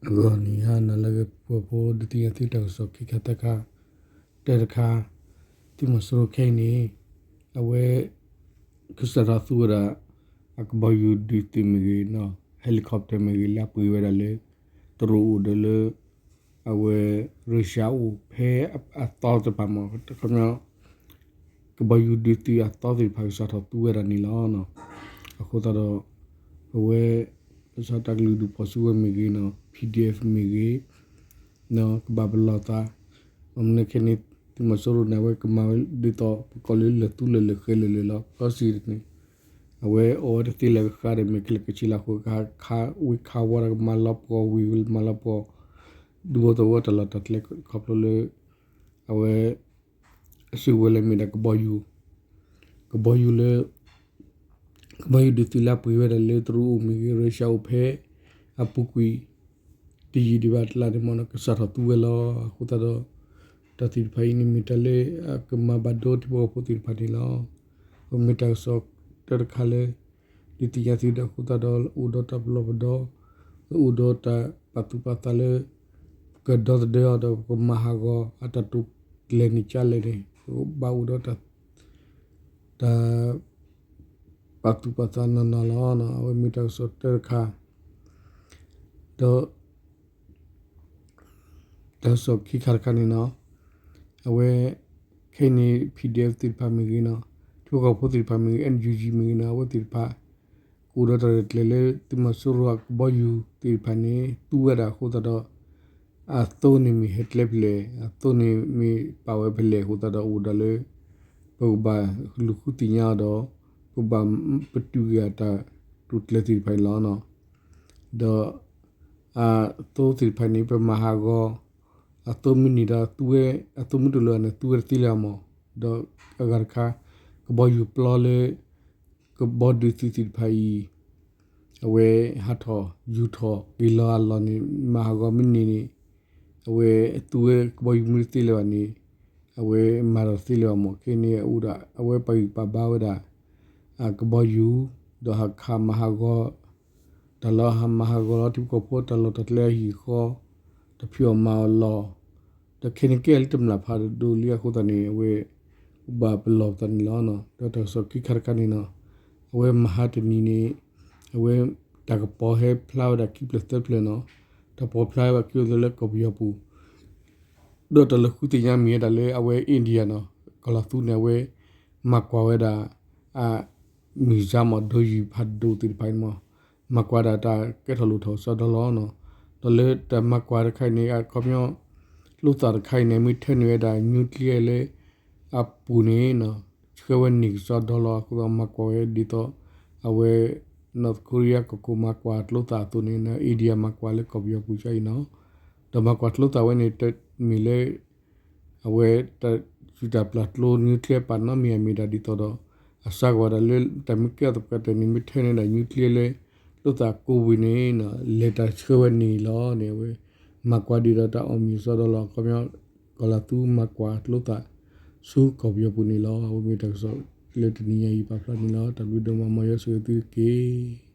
ဂီၤနံၤဟါနၤလၢအဂ့ၤ ပှၤဖိဒုးသ့ၣ်ညါသုတၢ်ကစီၣ်ခံခါသၢခါ, တၢတခါ, သုးမီၤစိရိၤခဲအံၤန့ၣ် အဝဲ ကစးထီၣ်သူဝဲဒၣ် အကဘီယူၤဒုးသုးမ့ၢ်ဂ့ၤ, helicopter မ့ၢ်ဂ့ၤ လၢအပှ့ၤဝဲဒၣ်လၢ တရူးအိၣ်ဒီးလၢ အဝဲ Russia အိၣ်ဖဲအသီသ့ၣ်တဖၣ်မ့ၢ် ခီပညီ ကဘီယူၤဒုးသုးအသီသ့ၣ်တဖၣ်ကစးထီၣ်သူဝဲဒၣ်န့ၣ်လီၤ. အဃိသတးဒီး အဝဲ ပဆၣ်တၢ်ကလုာ်ဒူၣ်ဖီၣ်စုကဝဲၤမ့ၢ်ဂ့ၤနီၤ PDF မ့ၢ်ဂ့ၤ ကဘၣ်ပလီၢ်သး, မ့ၢ်မနုၤခဲန့ၣ် သုးမီၤစိရိၤန့ၣ် အဝဲကမၤဝဲဒ်သိး ပကိးလၢလၢၢ်သူလၢာ်လၢာ်ဃဲၤလၢာ်လၢာ်လီၤ. ဘီစံးန့ၣ် အဝဲအိၣ်ဝဲတသ့လၢာ်ကဃၣ်ဒီး မ့ၢ်ခဲလၢာ်ကဆ့လၢာ်အဃိ ဝံခးဝီဒီးကမၤလီၤပှီၢ်ဝံၤ မၤလီၤပှီၢ် ဒူဖိသဝီတၢ်လီၢ်တၢ်ကျဲခီဖျိလၢ အဝဲ အစုကဝဲၤလၢမ့ၢ်ဒၣ်ကဘီယူၤ, ကဘီယူၤလၢ ကဘီယူၤဒုးသုးလၢအပှ့ၤဝဲဒၣ်လၢတရူးအိၣ်မ့ၢ်ဂ့ၤ Russia အိၣ်ဖဲ အပူၤကွံာ် တယံာ်ဒံးဘၣ်တလါန့ၣ်မ့ၢ်နီၤ ကစးထီၣ်သူဝဲလီၤ. အဃိသတးဒီး တၢ်သ့ၣ်တဖၣ်အံၤန့ၣ် မ့ၢ်တၢ်လၢအကမၤဘၣ်ဒိထံဖိကီၢ်ဖိသ့ၣ်တဖၣ်န့ၣ်လီၤ. အမ့ၢ်တၢ်ကစီၣ်တၢတခါလၢ ဒုးသ့ၣ်ညါသုဒီးအဃိသတးဒီး အိၣ်ဒီးတၢ်ပလီၢ်ပဒီ အိၣ်ဒီးတၢ်ပာ်သူၣ်ပာ်သးလၢ ပကဒီသဒၢအီၤဒီး ပကမၤဟးဂီၤ အတၢ်တိာ်ကျဲၤန့ၣ်ကလဲၣ်န့ၣ် ပကဘၣ်အိၣ်ဒီးတၢ် တၢ် ပာ်သူၣ်ပာ်သးနီၢ်နီၢ်လီၤ. အဝဲမ့ၢ်တၢ်ကစီၣ်တၢတခါ ဒီး တၢ်ကစီၣ်ခံခါတခါန့ၣ်နီၤ အဝဲ ခဲအံၤန့ၣ် PDF သ့ၣ်တဖၣ်မ့ၢ်ဂ့ၤနီၤ ထံဖိကီၢ်ဖိသ့ၣ်တဖၣ်မ့ၢ်ဂ့ၤ NUG မ့ၢ်ဂ့ၤနီၤ အဝဲသ့ၣ်တဖၣ် ကအိၣ်ဒီးတၢ်ရဲၣ်ကျဲၤလၢ သုးမီၤစိရိၤအကဘီယူၤသ့ၣ်တဖၣ်န့ၣ် သူဝဲဒၣ်အဃိသတးဒီး အသိန့ၣ်မ့ၢ်ဟဲကျဲဖဲလဲၣ် အသိန့ၣ်မ့ၢ်ပာ်ဝဲဖဲလဲၣ်အဃိသတးဒီး အိၣ်ဒၣ်လၢ ပကဘၣ်လူၤဃုသ့ၣ်ညါအီၤဒီး ပကဘၣ်ပတုာ်က့ၤအတၢ်တိာ်ကျဲၤသ့ၣ်တဖၣ်န့ၣ်လီၤ. ဒီး အသိသ့ၣ်တဖၣ်န့ၣ် ပမၤဟးဂီၤ အသိမ့ၢ်န့ၢ်ဒီး အသိမ့ၢ်တအိၣ်လၢၤန့ၣ် သူဝဲတသ့လၢၤအမး. ဒီးအဂၤတခါ ကဘီယူၤပျီလၢ ကဘီဒုးသုးသ့ၣ်တဖၣ်အံၤ အဝဲဟးထီၣ်ယူၤထီၣ်က့ၤလီၤအလီၢ်န့ၣ် မၤဟးဂီၤမ့ၢ်န့ၢ်န့ၣ် အဝဲအသူဝဲကဘီယူၤမ့ၢ်တသ့လၢၤဘၣ်န့ၣ် အဝဲမၤတၢ်တသ့လၢၤဘၣ်မး. ခဲအံၤန့ၣ် အဝဲပာ်ဂံၢ်ပာ်ဘါဝဲဒၣ် အကဘီယူၤ ဒီးဟးခးမၤဟးဂီၤ တၢ်လီၢ်ဟးမၤဟးဂီၤလီၤ ထံဖိကီၢ်ဖိတၢ်လီၢ်တၢ်ကျဲအဟံၣ်အဃီ တဖံးအီၣ်မၤအီၣ်လီၢ် ဒီးခဲန့ၣ်ကဲလၢတမျၢ်ဖးဒိၣ်လံအဃိသတးန့ၣ် အဝဲ ဘၣ်ပလီၢ်ပသးန့ၣ်လီၤ. ဒီးတၢ်ကစီၣ်ခံခါတခါန့ၣ်နီၤ အဝဲမဟါတနံၤန့ၣ် အဝဲ တၢ်ကပီၤဟဲဖျါဝဲဒၣ်ခံဖျၢၣ်သၢဖျၢၣ်နီၤ တၢ်ပီၤဖျါဝဲခံအိၣ်သးလၢကီၢ်ပယီၤပူၤ ဒီးတၢ်လၢဃုသ့ၣ်ညါမ့ၢ်ဝဲဒၣ်လၢအဝဲ India နီၤ ကီၢ်လီၤသူန့ၣ် အဝဲ မၤကွၢ်ဝဲဒၣ် အ မံၤစါမး ဒိယံၤဖးဒိၣ်သ့ၣ်တဖၣ်န့ၣ်မး မၤကွၢ်ဒၣ်တၢ်ကဲထီၣ်လိၣ်ထီၣ်စီဒီလီၤနီၤ. ဒီးလၢတၢ်မၤကွၢ်တခါအံၤန့ၣ် အခီပညီ ကျိသၣ်တခါအံၤန့ၣ် မ့ၢ်ထၢနုာ်ဝဲဒၣ် nuclear လၢ အပူၤန့ၣ် ဆှၢဝဲန့ၢ်ကစီဒီလီၤ. အဃိသတးမၤကွၢ်ဝဲဒ်သိး အဝဲ North Korea ကီၢ်ခိၣ်မၤကွၢ်ကျိသၣ်အသိးန့ၣ် India မၤကွၢ်လၢကီၢ်ပယီၤပူၤကအံၤနီၤ. ဒီးမၤကွၢ်ကျိသၣ်ဝဲန့ၣ် တမ့ၢ်လၢ အဝဲတၢ်စုၣ်တၢ်ပျၢ်ကျိ nuclear ပာ်နီတမံၤ အမ့ၢ်ဒၣ်ဒ်သိးဒီး အစးကဝီၤဒၣ်လၢတၢ်မ့ၢ်ကဲအီၤသပှၢ်တၢၢ်န့ၣ် မ့ၢ်ထၢန့ၢ်ဒၣ် nuclear လၢ ကျိသၣ်ကိးဝံၤန့ၣ် လဲၤတၢ်ဆှၢဝဲန့ၣ်လီၤန့ၣ် အဝဲ မၤကွၢ်ဒ်ဒီးတၢ်အီၣ်မံၤစီဒီလီၤ. အခီပညီ ကီၢ်လီၤသူမၤကွၢ်ကျိသၣ် ဆူကီၢ်ပယီၤပူၤန့ၣ်လီၤ. အဝဲမ့ၢ်တၢ်ကစီၣ်လၢတနံၤညါအံၤပာ်ဖျါန့ၣ်လီၤ. တၢ်ဘျုးဒိၣ်မး မ်ယွၤဆိၣ်ဂ့ၤသုတက့ၢ်.